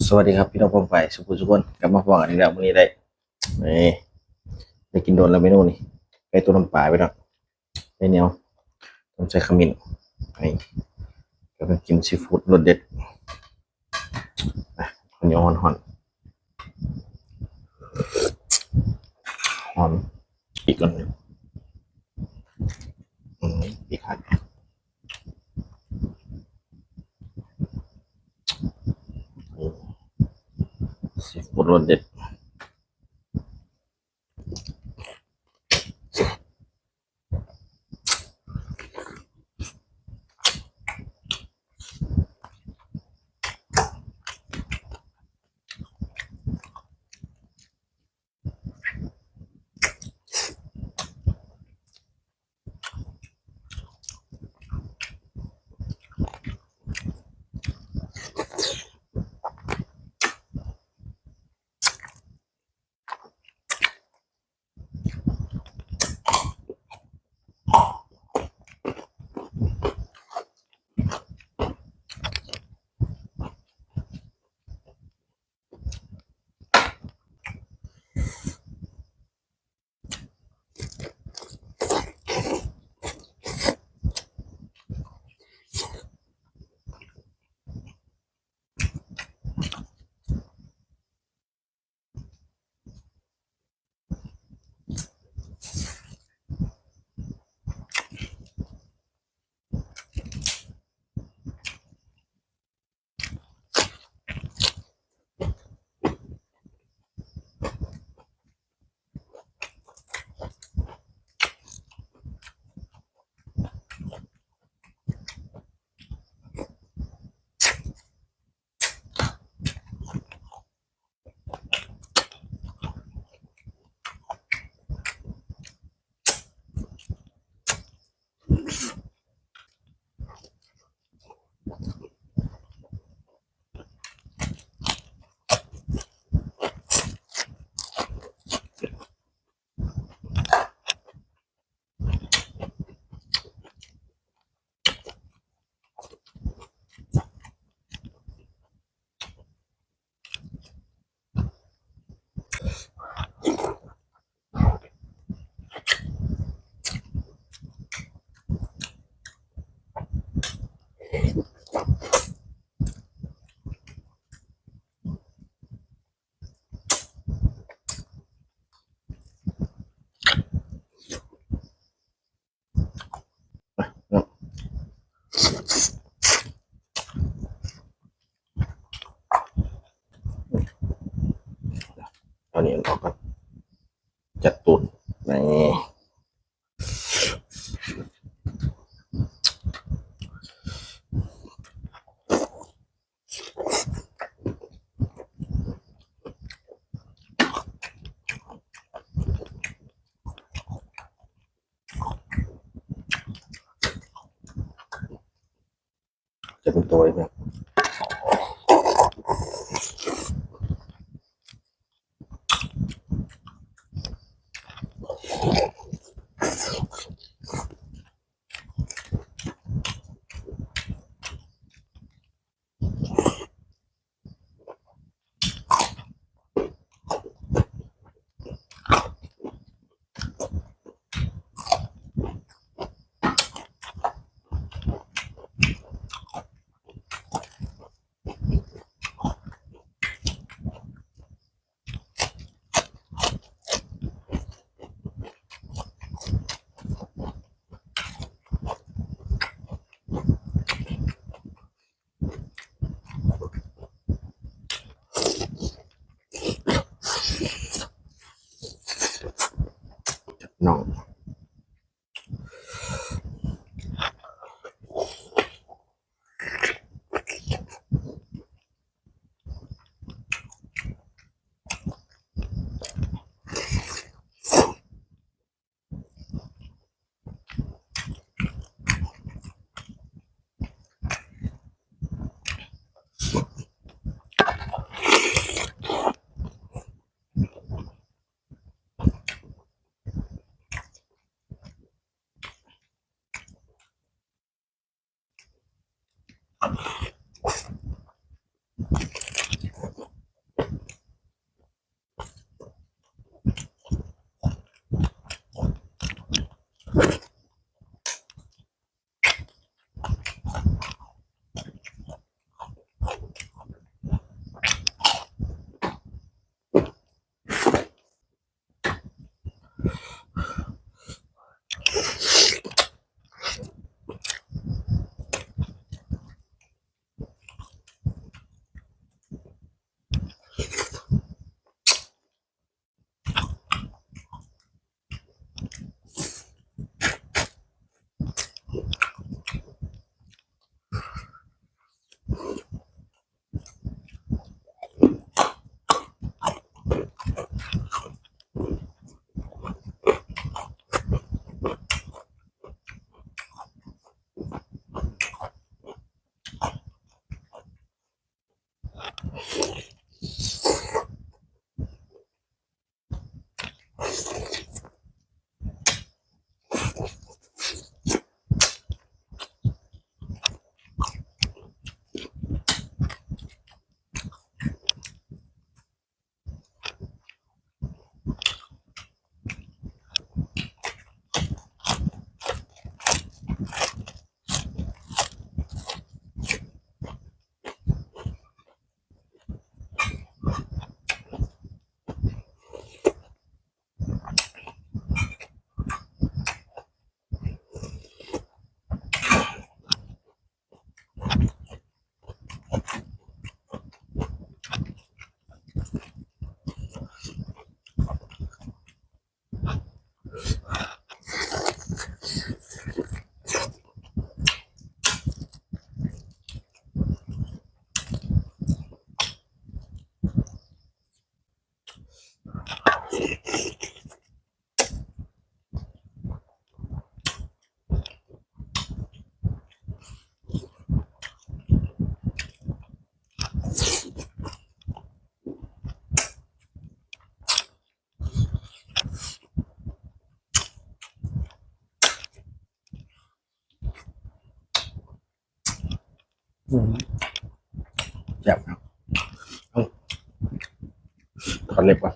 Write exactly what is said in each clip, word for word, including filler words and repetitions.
สวัสดีครับพี่น้องป้องไปสุขุมสุขคนกลับมาพบกันอีกแล้วมื้อนี้ได้นี่ได้กินโดนแล้วเมนูนี่ไก่ต้มน้ำปลาพี่น้องไก่เหนียวต้มใส่ขมิ้นนี่ก็เป็นกินซีฟู้ดรสเด็ดอ่ะข้าวเหนียวห่อนๆหอมอีกก่อนหนึ่งอืมอีกครับ ซีฟู้ดรสเด็ดเอานี่ออกก่อนจัดตูดนี่จะเป็นตัวไหมน้อง อืม แซ่บครับ เอ้า ถอนเล็บก่อน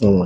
อืม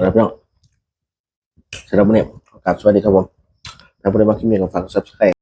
เอาละพี่น้อง สำหรับมื้อนี้ กราบสวัสดีครับผม ถ้าผู้ใดมักคลิปนี้ก็ฝาก subscribe